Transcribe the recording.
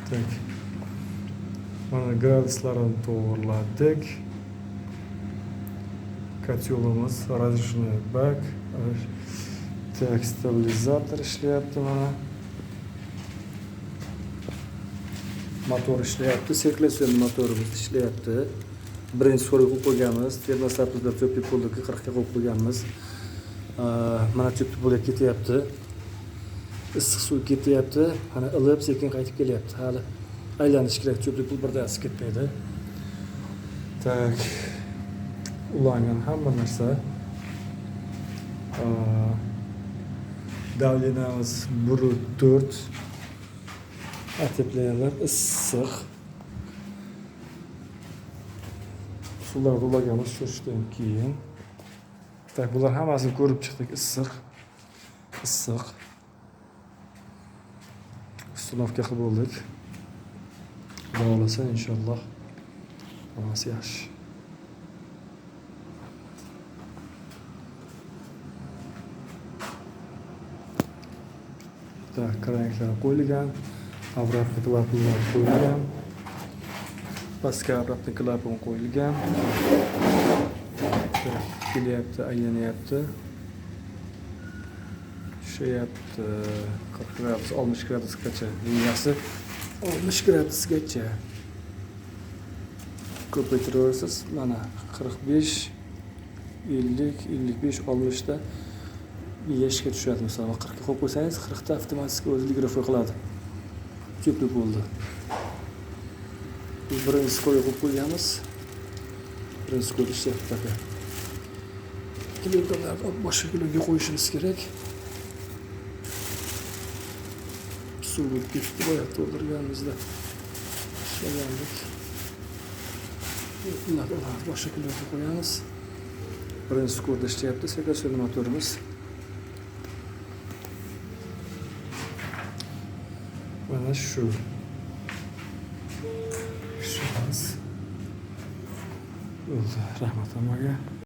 Так. Mana graduslarini to'g'irladik. Котёл imiz разрешенный бак. Так, stabilizator ishlayapti mana. Motor ishlayapti, sirkulyatsion motorimiz ishlayapti. Birinchi so'rga qo'yib qo'yganmiz. Termostat тёплый пол ga 40 ga qo'yib qo'yganmiz. Mana тёплый пол ga ketyapti. Issiq suv ketyapti. Mana ilib sekin qaytib kelyapti. Hali aylanish kerak, тёплый пол birdan isib ketmaydi. Так. Ulangan hamma narsa. Давление miz 1.4. Отопление lar issiq. Suvlarni ulaganmiz sho'rishdan keyin. Так, bular hammasini ko'rib chiqdik. Issiq. Issiq. Установка qilib bo'ldik. Xudo xohlasa inshaalloh hammasi yaxshi. Так, краник lar qo'yilgan, обратный klapanlar qo'yilgan. Pastga обратный klapan qo'yilgan. Так, kelyapti, aylanyapti. Tushyapti 40 gradus, 60 gradusgacha. Miyasi 60 gradusgacha. Ko'paytiraverasiz. Mana 45, 50, 55, 60 ta yashga tushadi. Masalan, 40 ga qo'yib qo'ysangiz, 40 ta avtomatik o'zi регулировка qiladi. Тёплый bo'ldi. Biz birinchi скор ga qo'yib qo'yganmiz. Birinchi скор ishlayapti пока. Клеёнка larni olib boshqa joyga qo'yishimiz kerak. Suv bo'lib ketdi, boya to'ldirganimizda ishlagandik. Ularni olamiz, boshqa joyga qo'yamiz. Birinchi скор da ishlayapti sirkulyatsion motorimiz. Mana shu. Ishimiz. Bo'ldi. Rahmat hammaga.